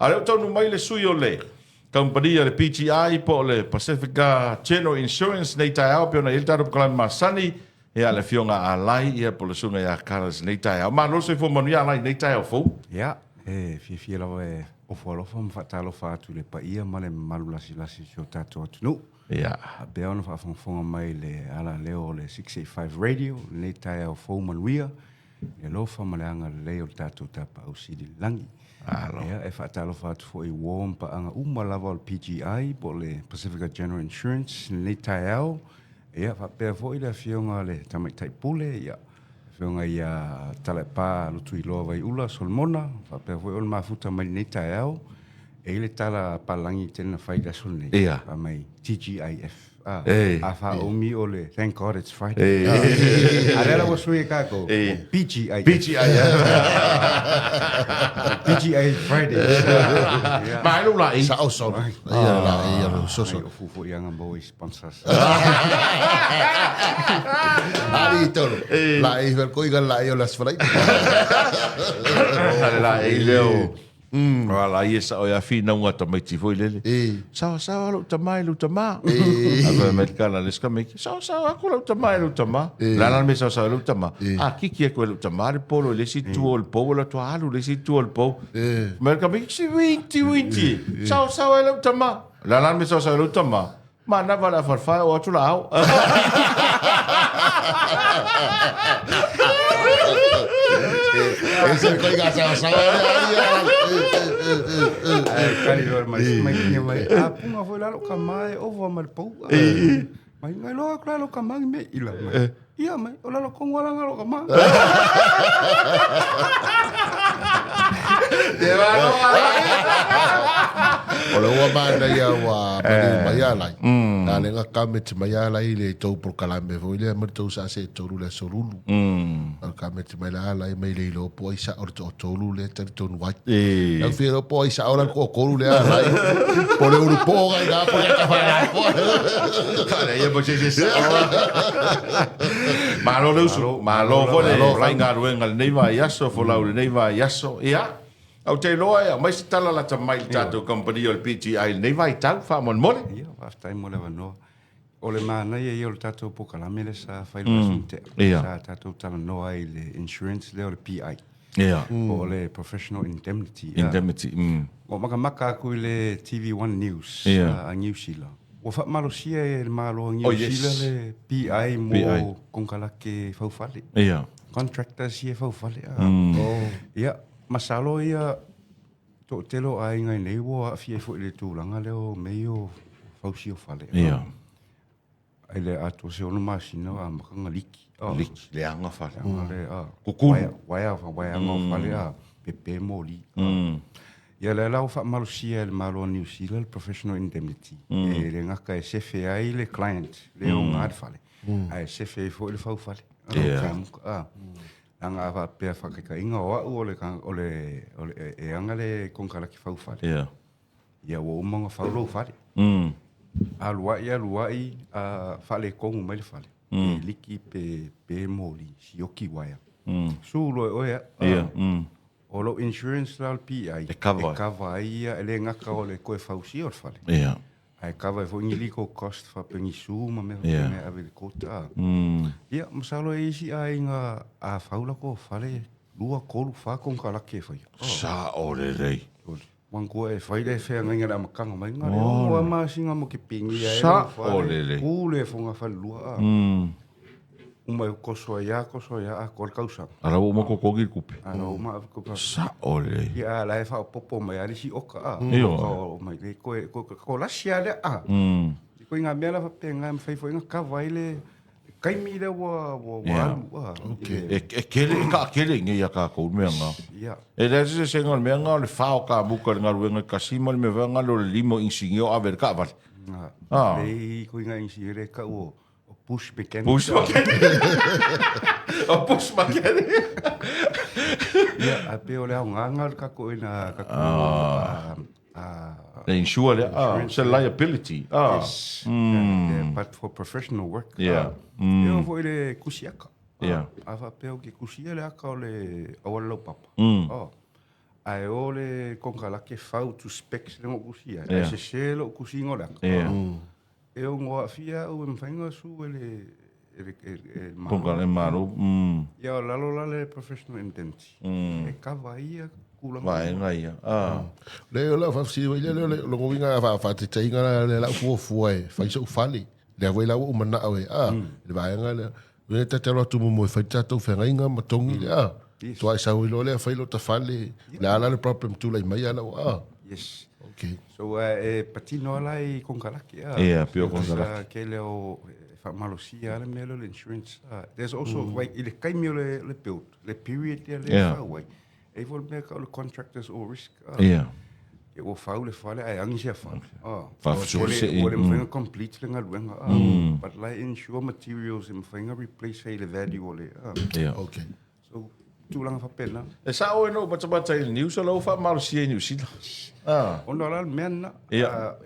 A o lea ua taunuu mai le sui o le kamupani a le PGI po o le Pacifica General Insurance nei taeao pei ona i ai le tatou polokalame masani, ia le Afioga ia Alai ia po o le Susuga ia Carlos nei taeao. Malo le soifua manuia Alai i lenei taeao fou. Ia, e fiafia lava e ofo alofa ma faatalofa atu i le paia ma le mamalu lasilasi o si o tatou atunuu. Ia. Faapea ona faafogafoga mai i le alaleo o le 685 Radio i lenei taeao fou manuia, i le alofa ma le agalelei o le tatou Tapaau Sili i le Lagi. Malo. Ia, e faatalofa atu foi i uo ma paaga uma lava o le PGI po o le Pacifica General Insurance i lenei taeao. Ia, faapea foi le Afioga a le Tamaitai Pule, ia, Afioga ia Talaepa Lutuiloa Vaiula Solomona, faapea foi ona mafuta mai lenei taeao. E i ai le tala a palagi tele na fai i le aso lenei. Ia. Fai mai TGIF. Ah, Ei. a faaumi o le Thank God It's Friday. Ei. A lea la ua sui e kākou. Ei. PGIF. PGIF. PGIF Friday. Ia. Ma ai lou laei. Sao solo. Ia la ia lo soso. Ai, o fufu i anga maua i sponsors. Ali tolo. La i vel ko iga la i o las falai. Ale laei leo. O ala ia sao ia finauga a tamaiti foi lele. Saosaoa lou tama i lou tama. A fai mai le kala le skameki. Saosaoa aku lou tama i lou tama. Le a la le mea e saosaoa ai lou tama? A kiki aku e lou tama le polo i le isi itu o le pou, alu atu a alu i le isi itu o le pou. Fai mai le tamaiti, si uiti uiti. Saosaoa e lou tama. Le a la le mea e saosaoa ai lou tama? Manava le afalfa e oo atu la ao. E se koi ga sa sa. Ai kali loa mai mai kinga mai. A punga foi lalo ka mai ovo ma le pau. Mai ngai loa ku lalo ka mai me ila mai. Ia mai o lalo kongo ala ngalo ka mai. Te malo. O le ua mana ia ua maliu mai a lai. Na le nga kameti mai a lai le tou polokalame foi lea ma le tou sa se tolu le aso lulu. O le kameti mai la lai mai le iloa po ai sa o le toatolu lea talitonu ai. Au fia iloa po ai sa o la le toatolu lea a lai. Po le ulu po ga ina po le ka la po. Fale ia mo se se sa. Malo le usu, malo foi le faigaluega i lenei vaiaso, folau i lenei vaiaso. Ia, ou te iloa e aumai se tala lata mai i le tatou kamupani o le PGI i lenei vaitau, faamolemole. Ia, faafetai mo le avanoa. O le manaia ia o le tatou polokalame lea sa fai le vaiaso na tea. Ia. Sa tatou talanoa ai i le insurance lea o le PI. Ia. Po o le Professional Indemnity. Indemnity. Ua makamaka atu i le TV1 News a Niu Sila. Ua faamalosia e le Malo o Niu Oh, yes. Sila le PI mo PI. konekarate faufale. Ia. Contractors ia faufale. Ia, masalo ia toatele o aiga i nei ua aafia ai foi i le tulaga lea o mea ia o fausia o fale. Ia. Ai le atoa se 6 masina o amata ona liki. Liki, leaga fale. Leaga le, a. Kukulu. Waea, waeaga o fale, a, pepe moli. Ia lea la ua faamalosia e le Malo o Niu Sila le Professional Indemnity. E le gata e sefe ai le client, le oga le fale, ae sefe ai foi le faufale. Ia. A. Leaga a faapea faataitaiga o au o le, o le, o le, e ana le konekarate faufale. Ia. Ia ua uma ona fau lou fale. Alu ai, alu ai, a faaletonu mai le fale. Pe liki pe, pe moli, sioki uaea. Su loa e oe au. Ia. O lou insurance la o le PI. E cover. E cover ai ia, e le gata o le toe fausia o le fale. Ia. Ae cover ai foi ni legal cost faapea ni su ma mea Ia. faapena e ave i le court. A. Ia, masalo e i ai isi aiga a fau latou fale, lua, tolu, fa konekarate e faia. Sao lelei. Manatua e fai le feagaiga i le amataga mai na le ono lava masina ma te penia ai Sa lou fale, o lelei. tu le fogafalelua a. Uma e toso ai lava, toso ai lava atoa le tausaga. A la ua uma totogi le tupe. A la ua uma ave tupe. Sa o lelei. Ia a la e faaopoopo mai lava le isi oka a. Ioe. Oka o mai le toe toe lasi lava lea a. I ngā mea la faapena e mafai foi ona kava ai le taimi lea ua ua ua alu a. Okay. E, e kele, e taatele i nei a kākou le mea ngā. Ia. E leai se eseesega o le mea ngā o le whā o kāmuka le galuega i kasi ma le mea wha ngā o le lima o insingi o ave le kaavale. Ngā. Ah. Lei ko ngā insingi e kau o o push mechanic. Push mechanic. O push mechanic. Ia, a pe o le aoga ngā o le kākou ina kākou. Ah. Le insure lea, ah, it's a liability. Ah. Yes. Yeah, but for professional work. Yeah. Mm. E oo foi i le kusi aka. Yeah. A faapea ou te kusia le aka o le auala laupapa. Oh. Ae o le konekarate fau to specs le na ou tusia ai, ae sese lou tusiga o le ata. E ono aafia au e mafai ona sue e le e le Malo. Malo. Ia o lalo la le professional indemnity. E cover ai ia tulaga. Vaega ia. Le o lau faafesili foi lea, o lona uiga a faataitaiga la lea lau fuafua e fai so'u fale, lea foi la ua ou manao e a le vaega lea, e tatalo atu muamua e fai le tatou feagaiga ma togi le a, faatoa e sau ai loa lea fai lota fale, o le a la le problem tulai mai a lau a. Yes. Okay. So e patino lava la i konekarate a. Ia, pei o konekarate. Tele o e faamalosia lava le mea lea o le insurance. There's also like i le taimi o le build, le period lea e fau ai, e i ai foi le mea e tau o le contractors all risk. Ia. Ke ua fau le fale ae agi sia fale. Faafesuese'i. Ua le mafai ona complete le galuega. But la e insure materials e mafai ona replace ai le value o le. Ia. Okay. So, tulaga faapena. E sao e no matamata i le news o la ua faamalosia i Niu Sila. Ona o la le mea lena, e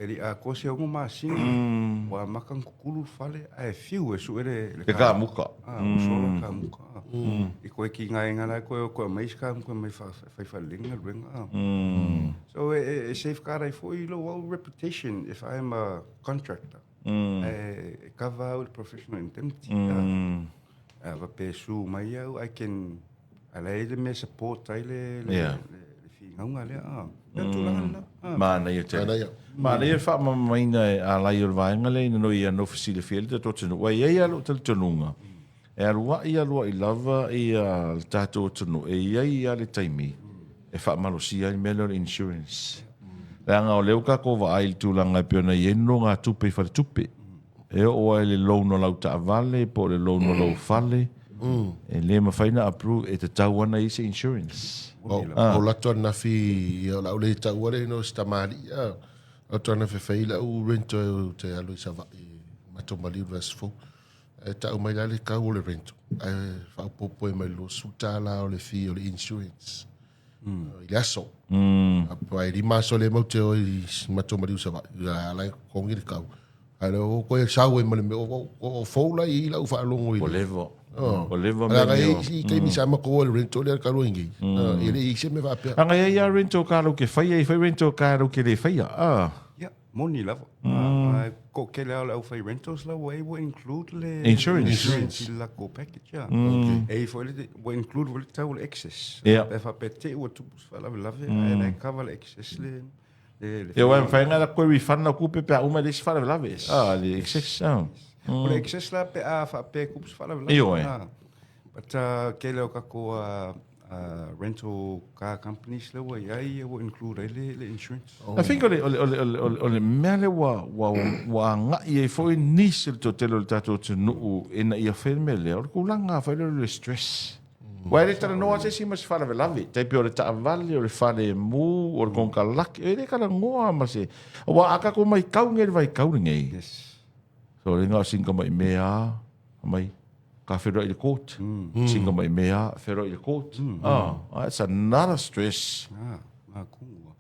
le i atoa se 6 masina, ua amata ona tutulu le fale, ae fiu e sue le Le kamuka. Ua sola le kamuka. I koe tigaina la e toe o toe aumai isi kamuka mai fai faalelei le galuega. So e safeguard ai foi lou au reputation if I am a contractor. E cover au i le professional indemnity. A pe sue mai au, I can, a la e i ai le mea e support ai le finauga lea. O le tulaga lena. Manaia tele. Manaia le faamalamalamaina e Alai o le vaega lea ina ia nofo silafia ai le tatou atunuu. Ua i ai lava lou talitonuga, e aluai aluai lava le tatou atunuu, e i ai lava le taimi e faamalosia ai le mea lea o le insurance. Leaga o lea ua tatou vaai i le tulaga e pei ona i ai nonogatupe i faletupe. E oo lava i le loan o lau taavale po o le loan o lou fale, e le mafai ona approve, e tatau lava ona i ai se insurance. O latou ananafi, o le a ou le taua le igoa o si tamalii, a o latou ananafi e fai ai lau rental ou te alu i Savaii i matou maliu i le vaiaso fou. Ae tau mai la le tau o le rental, ae faaopoopo ai ma le $20 o le fee o le insurance i le aso. Aua e 5 aso lea matou te o i matou maliu i Savaii, a la e totogi le tau. Ae o lea ua toe sau ai ma le mea, o fou la i lau faalogo i le... Ua leva. Ua leva mea nei. Leaga e i taimi sa matou o i le rental lea talu ai nei, e le i i se mea faapea. Leaga e i ai lava rental car latou te faia, e fai rental car latou te le faia. Ia, moni lava. Ae toatele lava o le aufai rentals la ua i ai ua include le Insurance. insurance i le latou package. Ia. E i ai foi le, ua include foi le tau o le excess. Ia. Pe a faapea te i ua tupu se faalavelave, ae la e cover le excess le Ia aua e mafai ona toe refund lau tupe pe a uma e leai se faalavelave. Ah, le excess. Ah. O le excess la pe a faapea e tupu se faalavelave. Ioe. Ah. But tele o tatou rental car companies lea ua i ai ua include ai le insurance. I think o le, o le, o le, o le, o le, o le mea lea ua, ua, ua agai ai foi nisi o le toatele o le tatou atunuu ina ia fai le mea lea, o le tulaga foi lea o le stress. Aua e le talanoa se isi ma se faalavelave, tai pei o le taavale, o le falemu, o le konekarake, e le talanoa ma se... Aua a tatou maitau nei i le vaitau lenei, Yes. so le na o sina tamai mea lava, mai, ka feiloai i le court, sina tamai mea lava, feiloai i le court. Ah, that's another stress. Ah, makunga.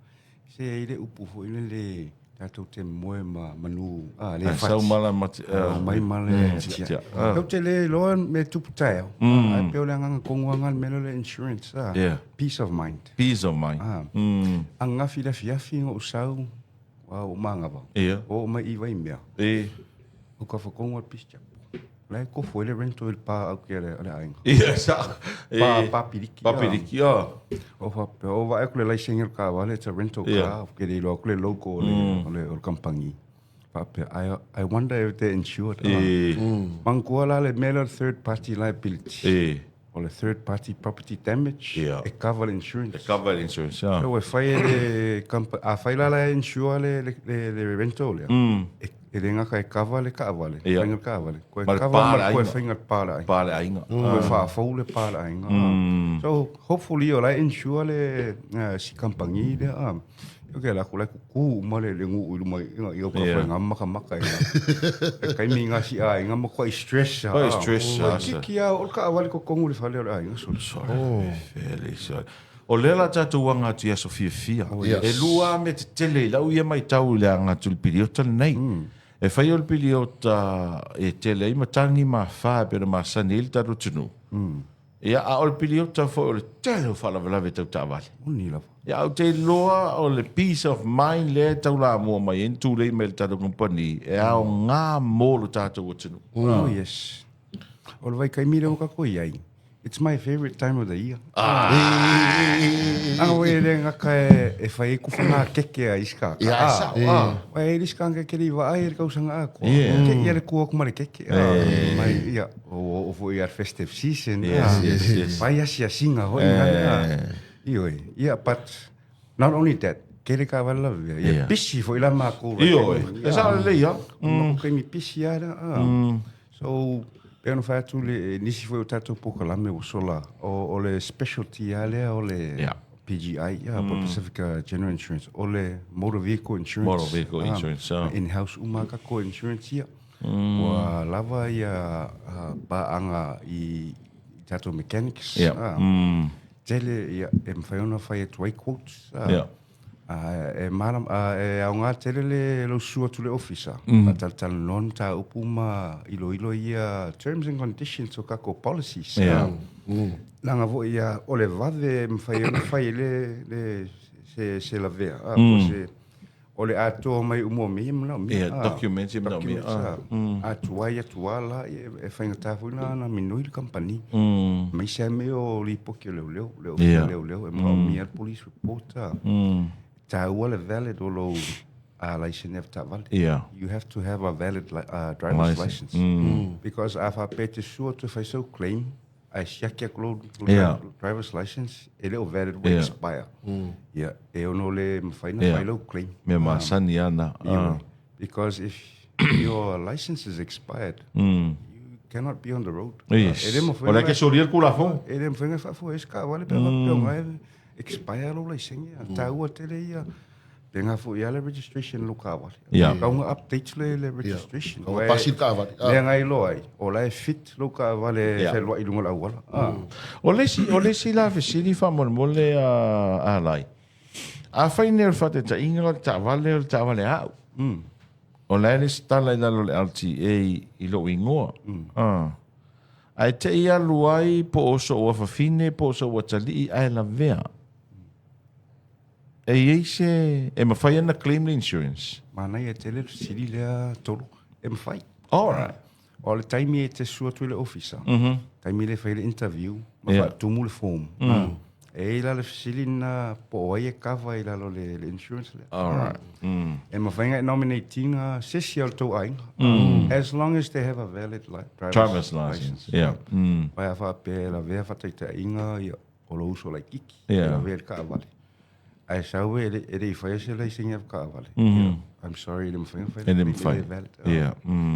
Se e i ai le upu foi lele tatou te moe ma manu a le fati. Sau mala ma mai mala tia. Tatou te le iloa mea tupu taeao. Ae pei o le agaga tonu lava le mea lea o le insurance a. Peace of mind. Peace of mind. Ananafi i le afiafi na ou sau a ua manava. Oo mai i Waimea. O ka whakonga o le peace chapel. La e kofo ai le rental i le pa au ke le aiga. Ia, sa. Pa, pa piliki. Pa piliki, o. O whapea, o vaai aku le laisenge o le kawale, it's a rental car, ke le iloa aku le logo o le, o le, o le company. Whapea, I wonder if they're insured. E. Manatua la le mea lea o le third party liability. E. O le third party property damage, e cover le insurance. E cover le insurance, ia. So e fai e le company, afai la la e insure le, le, le, le rental lea, e, e le gata e cover le taavale, Ia. faiga le taavale, koe Ma le cover pa ma le le koe aiga. faiga le pa le aiga. Pa le aiga. Koe faafou le pa le aiga. So hopefully o la e insure le si company lea. Ah. Ok, la ku la ku ku uma le le nuu i luma i nga i au ka Yeah. whai ngā makamaka i ngā. E kaimi ngā si a i ngā makuai stress. Kuai stress, ah. ah, sa. Ki a o ka awali ko kongu le whale o le aiga. So, Sorry. Fele, sorry. O lea la tatou aga atu i aso fiafia. Yes. E lua a mea tetele i lau ia maitau i le aga atu i le piliota lenei. E fai o le piliota e tele ai matagi ma fa e pei ona masani ai le tatou atunuu. Ia, a o le piliota foi o le tele o faalavelave tau taavale. Moni lava. Ia, ou te iloa o le peace of mind lea e taulamua mai ai ni tulei mai le tatou kamupani e aoga mo lo tatou atunuu. Oh yes. O le vaitaimi lea ua tatou i ai, it's my favourite time of the year. Ah, ua e le gata e fai ai kufa keke a isi kāka. Ia, e sao, ah. Ua e isi kāka ke li vaai e le kausaga atoa. Yeah. Ke ia le kua aku ma le keke. Mai, ia, o foi ia festive season. Yes, yes, yes. Pai asiasiga hoi ngale. Ioe. Ia, but not only that, ke le ka wala ia, Yeah. pisi foi la mākou. Ioe, e sao lelei a. Mm. Ko mi pisi ara. So, pe ono whai atu le nisi foi o tātou pokalame o sola, o le specialty a lea, o le PGI, ia, po Pacific General Insurance, o le motor vehicle insurance. Motor vehicle insurance, ah. In-house uma kako insurance ia. Ua lava ia paanga i tātou mechanics. Yeah. Tele, ia, e mwhai ona whai atu ai quotes. Yeah. E malam, e au ngā tele le lau sua tu le office. A talatala non tā upu ma ilo ilo ia terms and conditions o kako policies. Yeah. Langa vo ia o le vave mwhai ona whai le se lavea. Po se, o le atoa mai umo mi mna mi. Yeah, documents e mna mi, Documents, Atua ia tua la e whainga tāfu na na minui le company. Mai se me o lipoki o leo leo, leo leo leo, e mga o mi al police report. Tāua le valid o lou license e tāvale. Yeah. You have to have a valid driver's License. license. Because a whapete sua tu whai sau claim, a siaki aku lou driver's license, e leo valid will expire. Yeah. E ono le mwhaina whai lou claim. Mea masani ana. Because if your license is expired, you cannot be on the road. Yes. E le O le ke soria le kula fo. E le mwhaina whaafo e ska wale pe wapeo ngai expire lou license. Tāua tele ia. Pe ngā fo ia le registration lo ka wale. Yeah. Ka unga update le registration. Ka unga pasi ka wale. Lea ngai loa ai. O la e fit lo ka wale whelua i lunga la uala. O le si la fesili fa molemole a lai. A whai nei o le whatetainga o le taavale o le taavale au. O la e le stala i lalo le LTA i lou ingoa. Ae te i alu ai po o so ua whawhine, po o so ua talii, ae lavea. E iei se, e mawhai ana claim le insurance. Mana ia tele sili lea tolu. E mawhai. All right. O le taimi e te sua tu le office. Taimi le whai le interview. Ma whaatumu le form. E ila le fesili na po o ai e kava i lalo le insurance lea. All right. E mawhainga e nominatinga sesi o le tau ainga. As long as they have a valid driver's license. Yeah. Pai a whaapea la vea whataita inga ia o lo uso lai kiki. Yeah. La vea le kaavale. Ai sau e le i whaia se license e kaavale. I'm sorry, e le mawhainga whai. E le mawhai. Valid. Yeah.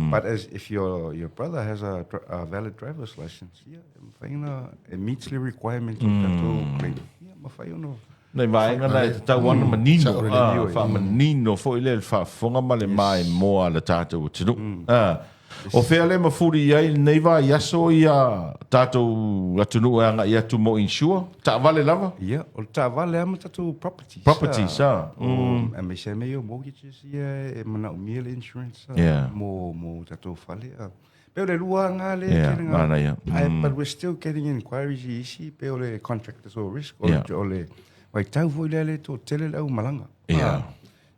But as if your brother has a valid driver's license, yeah, e mawhainga, it meets the requirement of tatou claim. Yeah, mawhai ono. Nei vaenga na e tatau ana manino. Sao le leo, Wha manino fo i le whaafonga ma le mai moa le tātou o tunu. O whea le mafuri i ai nei vai aso ia tātou atunu e anga i atu mo insure. Taavale lava? Yeah, o le taavale ama tatou properties. Properties, ah. O, me se me o mortgages ia e mana o mia le insurance. Yeah. Mo tatou fale. Pe o le lua ngā le Yeah, kere ngā. mana ia. But we're still getting inquiries i isi, pe o le contractors or risk. O Yeah. le, o le, wai tau foi lea le tō tele lau malanga. Yeah.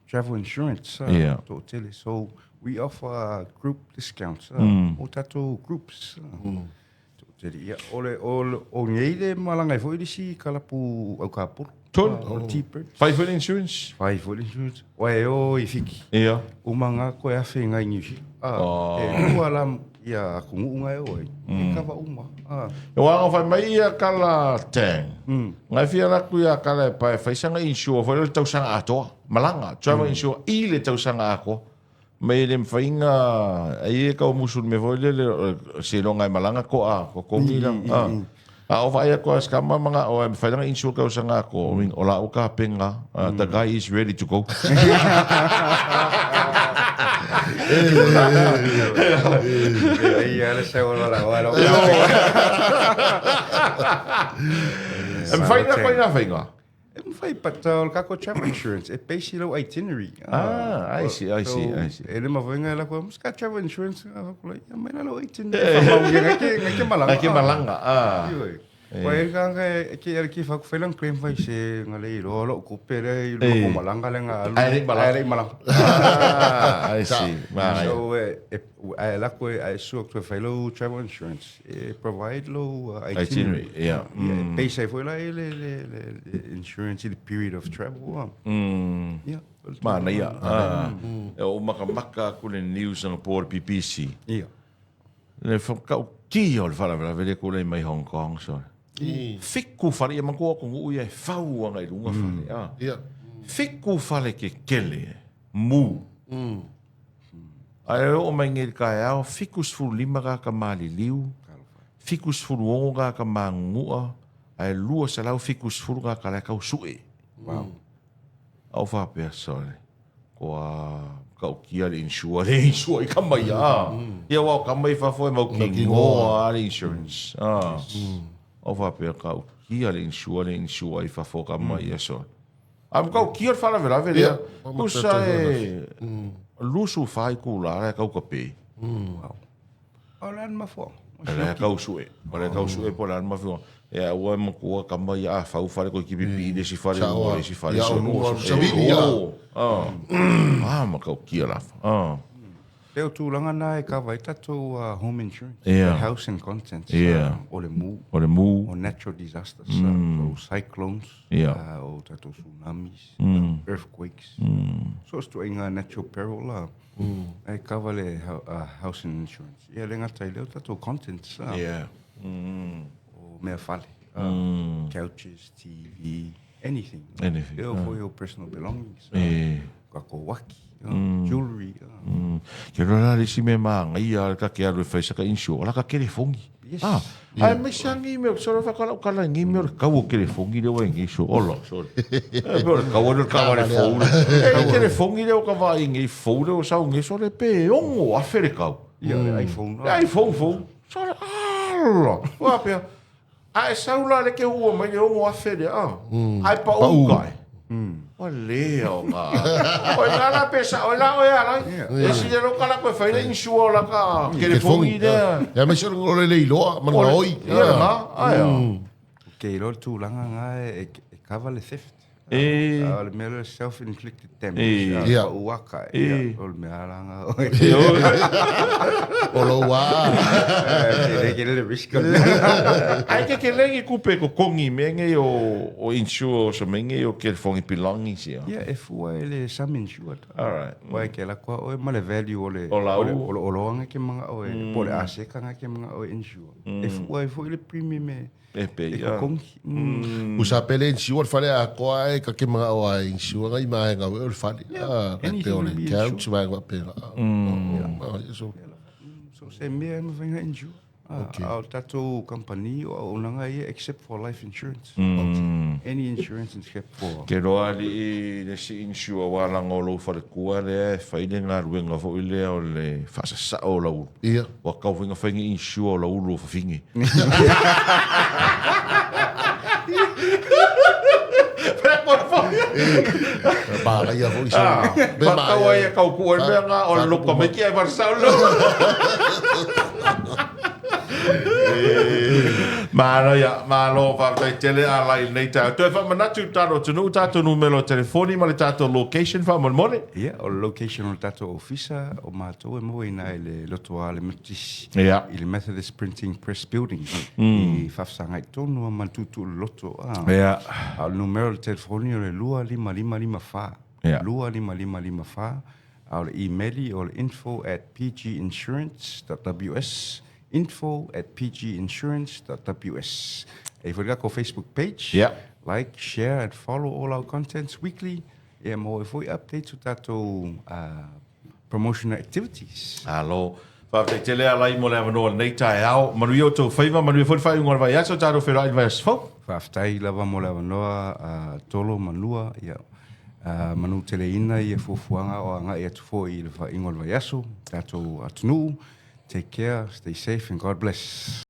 Travel insurance. Yeah. Tō tele. So we offer group discounts. O tatou groups. Tō tele. Ia, o le, o le, o ngei le malanga i foi le si kalapu au kapuru. Tolu. O T-Birds. Whai foi le insurance? Whai foi le insurance. Wai o i fiki. Yeah. Uma ngā koe awhe ngai New Zealand. E ua la ia aku nguu ngai o ai. E kawa uma. E wanga whai mai ia kala tang. Ngai fia laku ia kala e pae whaisanga insure, whai le tausanga atoa. Malanga, travel insure i le tausanga akoa. Mai le mwhainga, ai e kau musul me foi le, se longa e malanga ko a, ko kongi lang. A o whaia koa skama mga o e mwhainga insure kau sanga ako, o la o ka penga, the guy is ready to go. Ia le se o la o la. E mwhainga koe ngā whainga? E mwhai, but o le kako travel insurance, e base lau itinerary. Ah, I see, I see, I see. E le mawhainga e la koe, muska travel insurance, a whakula, ia mai la lau itinerary. Whamau ia ngai ke malanga. Ngai ke malanga, ah. Ioi. Ua e kanga e ke ala ki fa ku felang claim fai se nga le ilo lo ku pe le i lo malanga le nga alu. Ai le malanga. Ai le malanga. Ah, I see. Manaia. So e ai la ko ai su ku fai lo travel insurance e provide lo Itinerary, itinerary. yeah. Yeah, e pay sai foi la e le le le le insurance i the period of travel. Yeah. Manaia. Ah. E o makamaka aku le news anga po o le BBC. Yeah. Le whakautia o le whalavelave le kule mai Hong Kong. So. Fiku whare, ia mangua ko nguu ia e whau anga i lunga whare. Ah. Ia. Fiku whare ke kele, mu. Ai o mai ngei kai ao, 75 ka ka maliliu, 76 ka ka mangua, ai 270 ka ka le kau sue. Wow. Au whapea, sorry. Ko a kaukia le insure, le insure i ka mai a. Ia wao ka mai whafo e mau ki ngoa le insurance. Ah. Au whapea kaukia le insure, le insure i whafo ka mai a, sorry. Am kaukia le whalavelave lea. Ia, Kusa e lusu whai ku la le kau ka pe. Wow. O lan mafo. Le kau sue. O le kau sue po lan mafua. Ia ua makua ka mai a whau whare koe ki pipi le si whare Sa ua le si whare ia, so o lua lua, so savili, ia. Ah. Ah, ma kaukia la. Ah. Leo tūlanga nā e kava i tātou home insurance, Yeah. house and contents, Yeah. o le mū, O le mu. o natural disasters, o cyclones, Yeah. o tātou tsunamis, earthquakes. So o inga natural peril la. E kava le house and insurance. Ia le ngata i leo tātou contents, Yeah. o mea fale, couches, TV, anything. Anything, Leo for your personal belongings. Eh. Ka ko waki, jewelry. Ke roa le si me maanga ia le ka ke alu e whaisa ka insure, o la ka kelefongi. Yes. Ah, ai me sangi me soro whakala o kala ngi me o le kau o kelefongi le wa ngi so ola sorry. E pe o le kau o le kau le fou. E le kelefongi le o ka vai ngi fou le o sau ngi so le pe ongo a fere kau. Ia, le iPhone. Le iPhone fou. So le ala. Wa pea. A e sau la le ke ua mai le ongo a fere a. Ai pa Pa'u. kai. O lea o ngā. O ngā la pesa, o la o ea lai. E si le roka la koe whaile insua o la ka kelefongi lea. Ia mai se o le leiloa, ma ngā oi. Ia ngā, ai a. Ke ilo tūlanga ngā e, e kava le theft. E. O le mea le self-inflicted damage. E. Ia. Pa uaka. E. Ia, o le mea alanga. E o. O lo wā. Ke le ke le risk. o le mea. Ai ke ke lengi kupe ko kongi me nge o o insure o so me nge o kelefongi pilangi sia. Ia, e fua e le sum insured. All right. Wai ke la kua oe ma le value o le O la o le u. o le oloanga ke manga oe, po le aseka nga ke manga oe insure. E fua e fua i le premium e E pe e ia. kokongi. Usa pele insure le fale a koa e ka ke mga o a insure ngai mai ngā o le fale. Ah, ka te o le Anything will be couch mai ngā pera. So, So se mea e mawhainga insure. Okay. A o tātou company o au nanga ia except for life insurance. Any insurance except for Ke roa li i le si insure wa langa o lou wharekua lea e whaile ngā ruenga fo i lea o le whaasasa o la ulu. Ia. Wa kau whainga whainga insure o la ulu o whawhingi. Ba ia foi so. Whakau ai e kau kua mea ngā o le loka mai ki ai wharsau lo. Malo ia, malo whātai tele a lai nei tāu. Toi whamanatu tāro tunu, tātou numero telefoni ma le tātou location whamonmone. Ia, o le location o le tātou ofisa o mātou e mua ina i le lotoa le Methodist, Ia. i le Methodist Printing Press Building. I whawhasanga i tonu a mantutu o le loto. A. Ia. A o le numero o le telefoni o le 25554. Ia. 25554. A o le emaili o le info@pginsurance.ws. info@pginsurance.ws. E fo ko Facebook page. Ia. Like, share and follow all our contents weekly. Ia mo e foi updates o tātou promotional activities. Alo. Whātai tele a lai mo le awanoa nei tae ao. Manu i o tō whaiva, manu i fo whai unga vai aso tātou whera i vai asfau. Whaftai lava mo le awanoa tolo manua ia manu tele ina ia fuafuaga o agaʻi atu foʻi i le faaiga o le vaiaso tatou atunuu. Take care, stay safe and God bless.